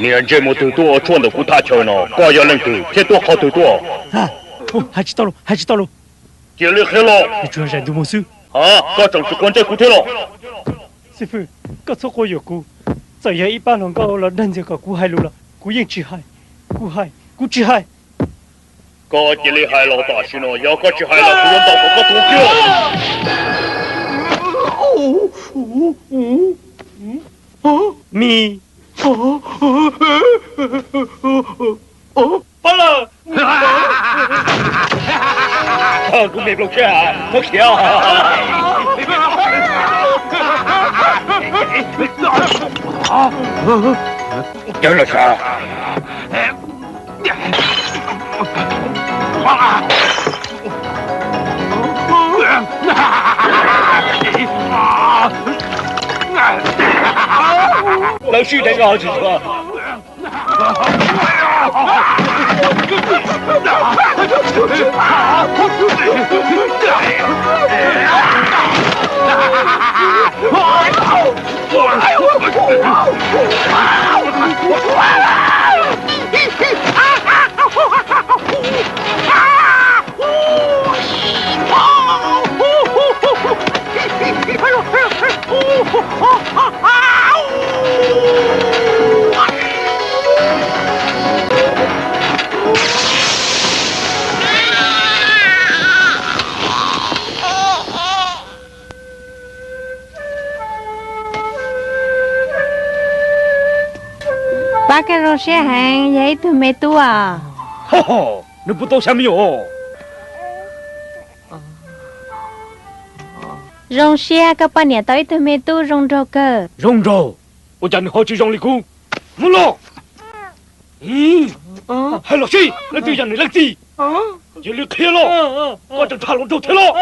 Niag ntsej muag twg tuaj ua tshuaj ntawm kuv thaj chaw no? Koj yog leej twg thiab tuaj qhov twg tuaj? Hais tsis tau lus, hais tsis tau lus. Cia li qhia los. Nws tsuas yog zais ntug muag xwb. Ha, koj tseem tsis quav ntsej kuv thiab los? Xib fwb, koj txhob quab yuam kuv. Txawm yog ib pab hluas nkauj los dag ntxias kom kuv hais lus los kuv yeej tsis hais. Kuv hais, kuv tsis hais. Koj cia li hais los tam sim no, yog koj tsis hais los kuv yuav ntaus kom koj tuag kiag. Mi. Pab lawm. Kuv me nplooj siab, thov khiav. Cawv los sav. Lawv sib deev os tsis tshua. Pab koj zoo siab heev, yog ib tug me tub. Nws puas tau xya me nyuam? Zoo siab koj poj niam tau ib tug me tub zoo nraug kawg. Zoo nraug? Ua cas nws ho tsis zoo li kuv? Mus los! Hais los seb leej twg yog nws leej txiv. Cia li qhia los. Koj tseem tham hluas nraug thiab los?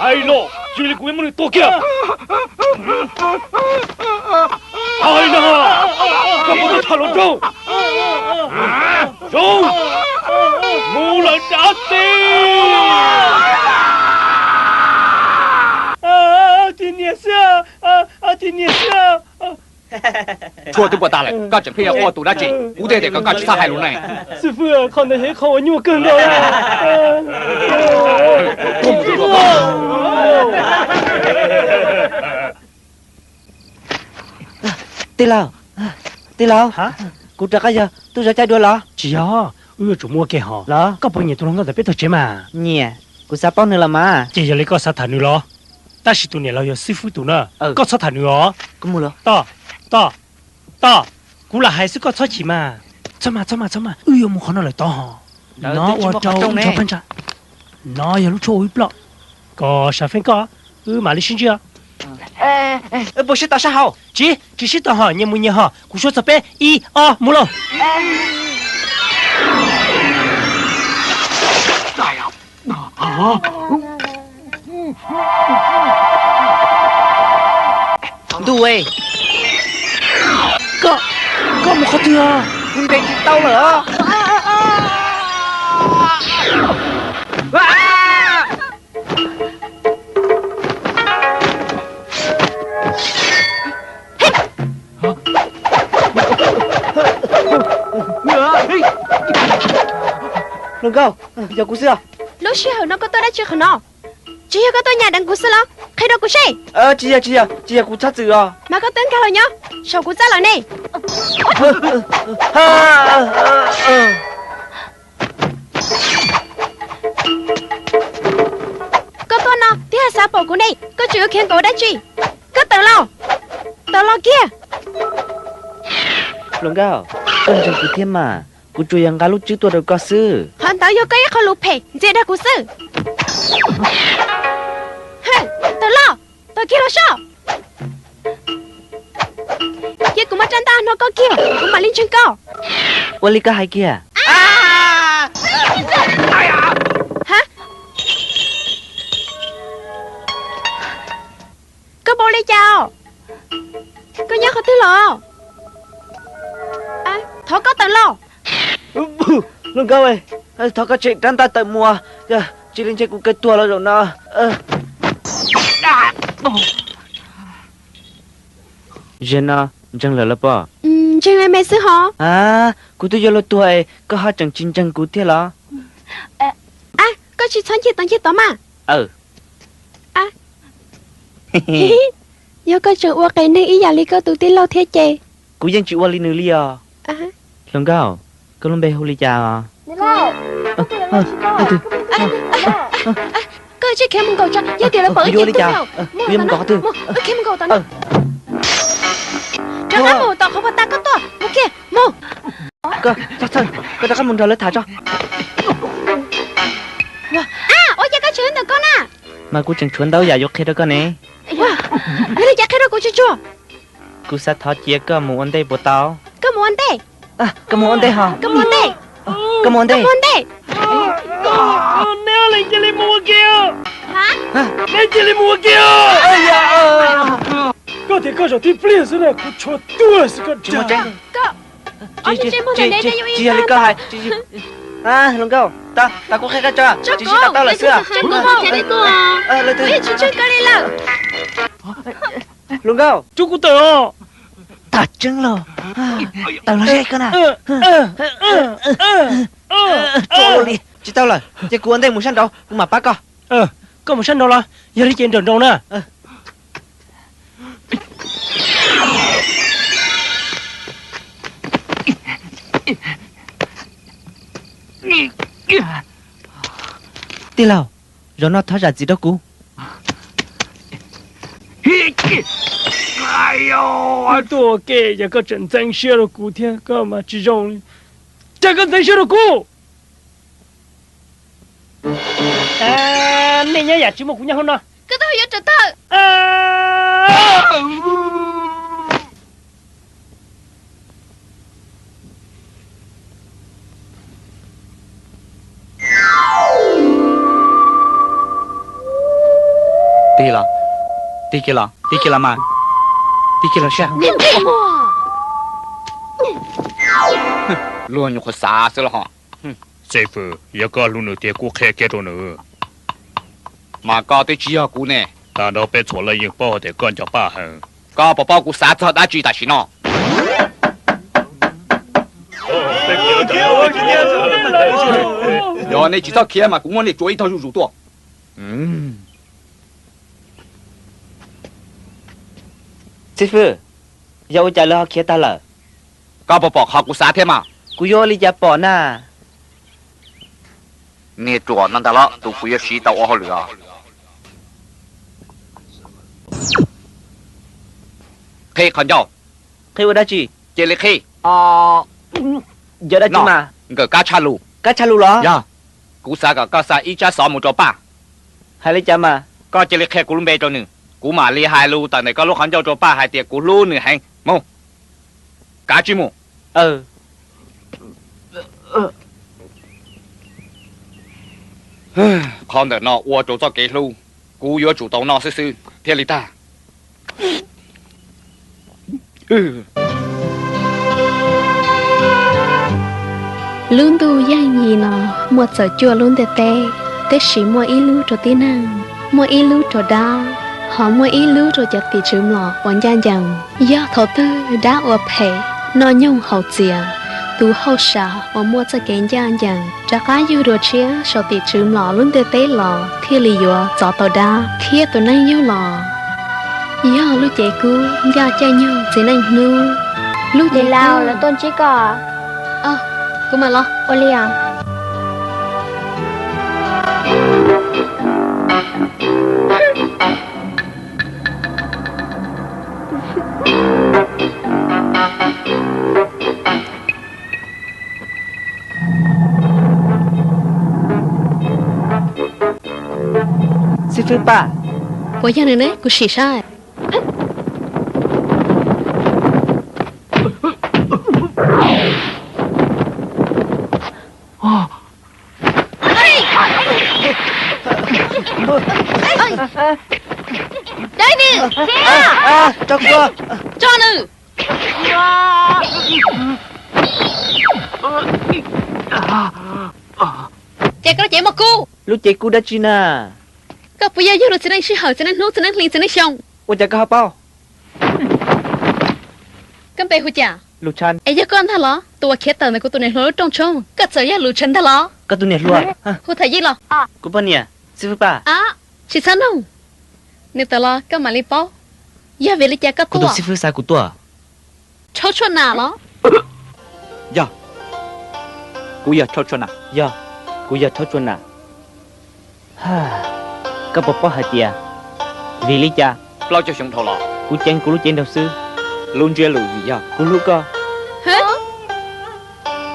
Hais los, cia li kuv yuav muab nws tua kiag. Hais na, koj puas tau tham hluas nraug? Zoo, mus lawm dab tsi? Tig niam xwb, tig niam xwb. Tshuaj twb puas tas lawm, koj tseem pheej yuav quaj tus dab tsi? Kuv twb hais tias kom koj tsis txhob hais lus ne. Xib fwb, qhov ntawd yog ib qho uas nyuaj kawg nkaus. Tij laug, tij laug, kuv rov qab yog tub zov caij dua los? Tsis yog, wb yuav tsum mus ua ke hos. Los koj puas nyiam tus hluas nkauj ntawm peb tog tsev mas? Nyiam, kuv xav paub nws los mas. Ces yog li koj xav tham nws los? Tab sis tus niam laus yog xib fwb tus na, koj txhob tham nws os. Toj, toj, toj, kuv lam hais xwb koj txhob chim mas. Txhob mas, txhob mas, txhob mas, wb yuav mus qhov no lawm tod hos. No ua rau ib ntsha phab ntsa. No yog lub tshuaj ua ib ploj. Kom sam feeb koj, wb mam li sib ntsib os. Puas sib tau sab hauv? Tsis, tsis sib tau hos, nyias mus nyias hos. Kuv suav txog peb, ib, ob, mus lauj. Ntuj, koj, koj mus qhov twg os? Kuv nres tsis tau lawm. Hluas nkauj, yog kuv xwb os. Lub sij hawm no koj tuaj dab tsi qhov no? Tsis yog koj tuaj nyam deev kuv xwb los? Qhia rau kuv seb. Tsis yog, tsis yog, tsis yog kuv txhob txwm os. Mas koj twb nkag los nyob saum kuv txaj lawm ne. Koj tuaj no twb yog xav pom kuv ne, koj tseem yuav khiav nkaum dab tsi? Koj tawm los, tawm los kiag. Hluas nkauj, koj ntseeg kuv thiab mas, kuv tsuas yog nqa lub tswb tuaj rau koj xwb. Qhov ntawd yog koj ib qho lus phem ntxias dag kuv xwb. Tawm los, tawm kiag los soj. Cia kuv muab rab ntaj hno koj kiag, kuv mam li ntseeg koj. Ua li koj hais kiag. Ha, koj npau li cas? Koj nyob qhov twg los? Thov koj tawm los. Hluas nkauj, thov koj tshem rab ntaj tawm mus, tsis li ntshe kuv kawg tuag los zaum no. Zaum no Ntseeg lawm los pom? Ntseeg me me xwb hos. A, kuv twb yuav luag tuag es koj ho tseem tsis ntseeg kuv thiab los? A, koj tsis txhob ncig tod ncig tod mas. Yog koj tseem ua qias neeg ib yam li koj tus tij laug thiab ces. Kuv yeej tsis ua li nws li os. Hluas nkauj, koj lub npe hu li cas os? Koj tsis khiav mus nkaum tso, yog tias lawv pom wb yuav ua li cas? Wb yuav mus nkaum qhov twg? Khiav mus nkaum tom no. Rov qab mus tom qhov puag ta koj tuaj, mus kiag mus. Koj, koj rov qab mus nrog lawv tham tso. Ua cas koj tseem ntawm koj na? Mas kuv tseem tshuav ntau yam yuav qhia rau koj ne. Yog li cas qhia rau kuv tsuag tsuag. Kuv xav thov cia koj mus ua ntej puas tau? Koj mus ua ntej? Koj mus ua ntej hos. Koj mus ua ntej? Koj mus ua ntej? Neb leej cia li mus ua ke. Neb cia li mus ua ke. Koj tias koj zaum tib pliag xwb na, kuv tshuav tuag xwb koj dag. Tsis yog li koj hais. Hluas nkauj, tas kuv qhia koj tso, tsis sib tau tau lawm xwb. Hluas nkauj, rub kuv tawm os. Tawm tseeb los, tawm los ze koj na. Tso li, tsis tau lawm, cia kuv ua ntej mus sab nraud, kuv mam pab koj. Koj mus sab nraud los, yog li ces nrawm nraud na. Tij laug, zaum no thov zam txim rau kuv. Tuaj ua ke, yog koj tseem ntxeev siab rau kuv thiab koj mas tsis zoo li. Cas koj ntxeev siab rau kuv? Nej nyob yam tsis muaj kuv nyob hauv no. Koj twb yuav tsum tawm. Tig los, tig kiag los, tig kiag los mas, tig kiag los saib. Luag nyuam qhuav xav xwb los ho. Xib fwb, yog koj hlub nws tiag kuj qhia kiag rau nws. Mas koj twb tsis yog kuv ne. Tag nrho peb txhua leej yeej paub hais tias koj nco Paj heev. Koj puas paub kuv xav txog dab tsi tam sim no? Yog nej tsis txhob khiav mas kuv muab nej tsuav ib tog zuj zus tuaj. Xib fwb, yog ua cas lawv ho khiav tag lawm? Koj puas pom qhov kuv xav thiab mas? Kuv yuav ua li cas pom na? Niag ruam no ntag los tus kuv yuav siv tau ua hauj lwm os. Qhib qhov ncauj. Qhib ua dab tsi? Cia li qhib. Yog dab tsi mas? Nkawm kab tshaj lus. Kab tshaj lus los? Yog. Kuv xav kom koj xa ib tsab xov mus rau Paj. Hais li cas mas? Koj cia li qhia kuv lub npe rau nws, kuv mam li hais lus tawm ntawm koj lub qhov ncauj rau Paj hais tias kuv hlub nws heev. Mus. Kav tsij mus. Qhov ntawm no ua rau txoj kev hlub, kuv yuav tsum tau noj xwb xwb thiaj li tag. Lub ntuj yeej yim no muaj txawm cuaj lub ntiaj teb, tab sis muaj ib lub rau tib neeg, muaj ib lub rau dab, ho muaj ib lub rau cov tim tswv mlom uas ncaj ncees. Yog thaum twg dab ua phem, noj nyoog haus txias, tus hauj sam uas muaj txoj kev ncaj ncees rov qab yug dua tshiab saum tim tswv mlom lub ntiaj teb los thiaj li yuav txov tau dab thiab tus neeg yug los. Yog lub cev kub ncaj caij nyoog txiv neej hnub. Lub cev kub. Lawv tuaj ntsib koj. Kuv mam los. Ua li os. Xib fwb Paj. Puas yog nws ne? Kuv sim saib. David, tso nws. Ces koj lub cev muaj kub. Lub cev kub dab tsi na? Koj puas yog yug lub txiv neej sij hawm, txiv neej hnub, txiv neej hli, txiv neej xyoo? Ua cas koj ho paub? Koj npe hu cas? Lus Tsha. Es yog koj ntag los? Tus uas khiav tawm ntawm kuv tus niam hluas lub rooj tshoob, koj txawm yog Lus Tsha ntag los? Koj tus niam hluas. Hu Thaj Yeej los. Kuv poj niam, xib fwb Paj. Ab, tsis txhob nug, nws tawm los koj mam li paub. Yog vim li cas koj tuaj? Kuv tus xib fwb xa kuv tuaj. Rhaub Tshuaj Nam los? Yog, kuv yog Rhaub Tshuaj Nam. Yog, kuv yog Rhaub Tshuaj Nam. Koj puas paub hais tias vim li cas? Plaub caug xyoo dhau los kuv ceev kuv lub cev nraug xwb. Lub ntsiab lus vim yog kuv hlub koj.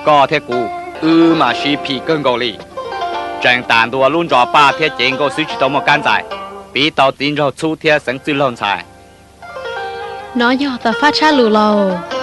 Koj thiab kuv, wb mas sib phim kawg nkaus li. Tseem tas ntua lub ntsos paj thiab cev nkauj xwb tsis tau muaj kab ntxais, piv tau txiv nraug txhub thiab xeev txwj laug ntxhais. No yog tawm fab tshab lus lauj.